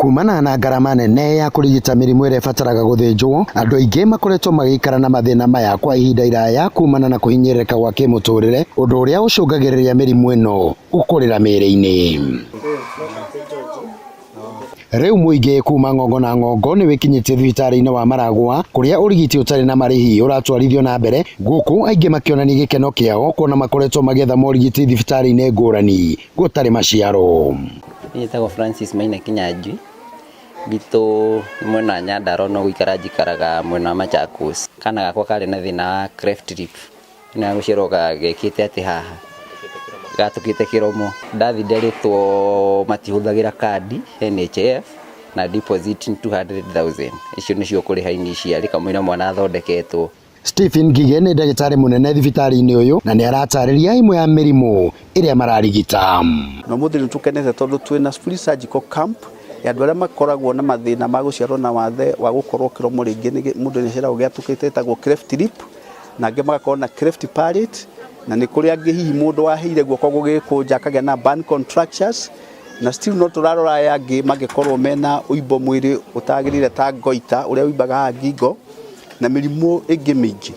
Kumana na ngarama nene ya kũrigita mĩrimũ ĩrĩa ĩbataraga gũthĩnjwo, andũ aingĩ makoretwo magĩikara na mathĩna maya kwa ihinda iraya kumana na kũhinyĩrĩrĩka gwa kĩmũtũrĩre, ũndũ ũrĩa ũcũngagĩrĩria mĩrimũ ĩno gũkũrĩra mĩĩrĩ-inĩ. Rĩu mũingĩ kuma ng'ongo na ng'ongo nĩ wĩkinyĩtie thibitarĩ-inĩ wa Maragua kũrĩa ũrigiti ũtarĩ na marĩhi ũratwarithio na mbere, gũkũ aingĩ makĩonania gĩkeno kĩao kuona makoretwo magĩetha morigiti thibitarĩ-inĩ ngũrani gũtarĩ maciaro. Niĩ njĩtagwo Francis Maina Kinyanjui, gwitũ nĩ mwena wa Nyandarua no gũikara njikaraga mwena wa Machakos. Kana gakwa karĩ na thĩna wa cleft lip, ĩno ya gũciarwo gekĩte atĩ haha, gatũkĩte kĩromo. Ndathiĩ nderĩtwo matihũthagĩra kandi NHIF na deposit nĩ 200,000, icio nĩcio ũkũrĩha initially kamũira mwana athondeketwo. Stephen Ngige nĩ ndagĩtarĩ mũnene thibitarĩ-inĩ ũyũ na nĩ aratarĩria imwe ya mĩrimũ ĩrĩa mararigita. Na ũmũthĩ nĩ tũkenete tondũ twĩna free surgical camp ya andũ arĩa makoragwo na mathĩna ma gũciarwo na wathe wa gũkorwo kĩromo rĩngĩ mũndũ nĩ aciaragwo gĩatũkĩte ĩtagwo cleft lip, na angĩ magakorwo na cleft palate, na nĩ kũrĩ angĩ hihi mũndũ waheire guoko gũgĩkũnja akagĩa na burn contractures, na still no tũrarora aya angĩ mangĩkorwo mena ũimbo mwĩrĩ ũtagĩrĩire ta goita ũrĩa ũimbaga haha ngingo na mĩrimũ ĩngĩ mĩingĩ.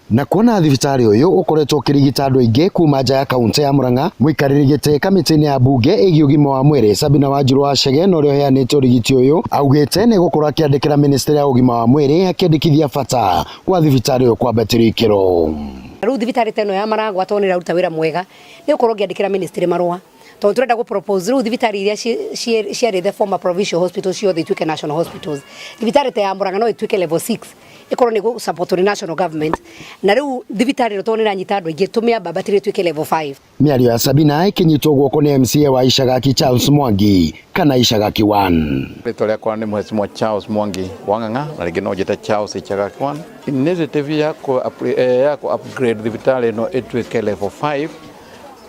Na kuona thibitarĩ ũyũ ũkoretwo ũkĩrigita andũ aingĩ kuma nja ya kaunti ya Murang'a, mũikarĩri gĩtĩ kamĩtĩ-inĩ ya mbunge ĩgiĩ ũgima wa mwĩrĩ Sabina Wanjiru wa Chege na ũrĩa ũheanĩte ũrigiti ũyũ augĩte nĩ gũkorwo akĩandĩkĩra ministry ya ũgima wa mwĩrĩ akĩandĩkithia bata wa thibitarĩ ũyũ kwambatĩrio ikĩro. Rĩu thibitarĩ ta ĩno ya Maragwa tondũ nĩ ĩraruta wĩra mwega nĩ gũkorwo ngĩandĩkĩra ministry marũa tondũ tũrenda gũ propose rĩu thibitarĩ iria ciarĩ the former provincial hospitals ciothe ituĩke national hospitals. Thibitarĩ ta ya Murang'a no ĩtuĩke level 6 ĩkorwo nĩ gũ support nĩ national government, na rĩu thibitarĩ ĩno tondũ nĩ ĩranyita andũ aingĩ tũmĩambambatĩrie ĩtuĩke level 5. Mĩario ya Sabina ĩkĩnyitwo guoko nĩ MCA wa Icagaki Charles Mwangi kana Icagaki 1. Rĩtwa rĩakwa nĩ Mheshimiwa Charles Mwangi Wang'ang'a na rĩngĩ no njĩte Charles Icagaki 1. Initiative ya ku upgrade thibitarĩ ĩno ĩtuĩke level 5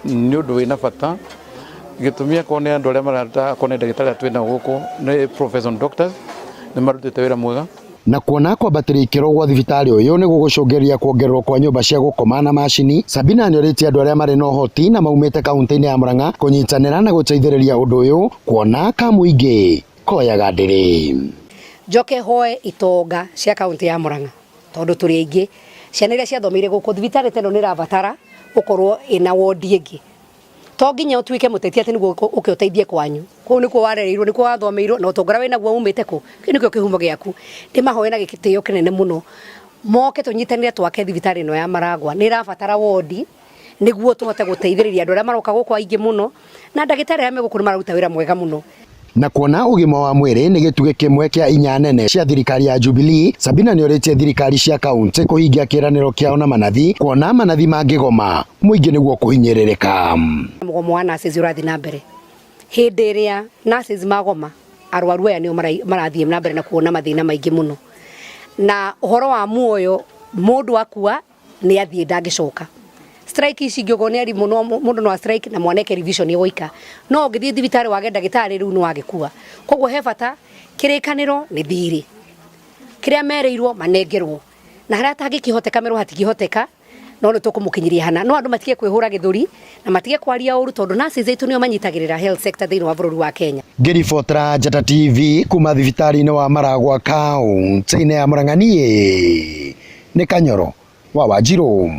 nĩ ũndũ wĩna bata. Gĩtũmi akorwo nĩ andũ arĩa mararuta, akorwo nĩ ndagĩtarĩ arĩa twĩnao gũkũ nĩ professional doctors, nĩ marutĩte wĩra mwega. Na kuona kwambatĩria ikĩro gwa thibitarĩ ũyũ nĩ gũgũcũngĩrĩria kuongererwo kwa nyũmba cia gũkoma na macini, Sabina nĩorĩtie andũ arĩa marĩ na ũhoti na maumĩte kaunti-inĩ ya Murang'a kũnyitanĩra na gũteithĩrĩria ũndũ ũyũ kuona ka mũingĩ koyaga ndĩrĩ. Njoke hoe itonga cia kaunti ya Murang'a tondũ tũrĩ aingĩ, ciana iria ciathomeire gũkũ thibitarĩ ta ĩno nĩ ĩrabatara gũkorwo ĩna wondi ĩngĩ. To nginya ũtuĩke mũteti atĩ nĩguo ũke ũteithie kwanyu, kũu nĩkuo warereirwo, nĩkuo wathomeirwo, na ũtonga ũrĩa wĩnaguo umĩte kũ, kĩu nĩkĩo kĩhumo gĩaku. Ndĩmahoe na gĩtĩo kĩnene mũno moke tũnyitanĩre twake thibitarĩ ĩno ya Maragwa. Nĩ ĩrabatara wondi nĩguo tũhote gũteithĩrĩria andũ arĩa maroka gũkũ aingĩ mũno, na ndagĩtarĩ arĩa me gũkũ nĩ mararuta wĩra mwega mũno. Na kuona ũgima wa mwĩrĩ nĩ gĩtugĩ kĩmwe kĩa inya nene cia thirikari ya Jubilee, Sabina nĩorĩtie thirikari cia kaunti kũhingia kĩĩranĩro kĩao na manathi, kuona manathi mangĩgoma mũingĩ nĩguo kũhinyĩrĩrĩka. Mũgomo wa nurses ũrathiĩ na mbere. Hĩndĩ ĩrĩa nurses magoma, arwaru aya nĩo marathiĩ na mbere na kuona mathĩna maingĩ mũno. Na ũhoro wa muoyo, mũndũ akua nĩ athiĩ ndangĩcoka. Strike ici ingĩ okorwo nĩ arimũ, no mũndũ no a strike na mwana eke revision ĩgoika. No ũngĩthiĩ thibitarĩ wage ndagĩtarĩ rĩu nĩ wagĩkua. Koguo he bata kĩrĩkanĩro nĩ thirĩ. Kĩrĩa merĩirwo manengerwo. Na harĩa hatangĩkĩhoteka merwo hatingĩhoteka, no nĩ tũkũmũkinyĩria hana. No andũ matige kwĩhũra gĩthũri na matige kwaria ũru tondũ nurses aitũ nĩo manyitagĩrĩra health sector thĩinĩ wa bũrũri wa Kenya. Ngĩribotera Njata TV kuma thibitarĩ-inĩ wa Maragwa kaunti-inĩ ya Murang'a, niĩ nĩ Kanyoro wa Wanjirũ.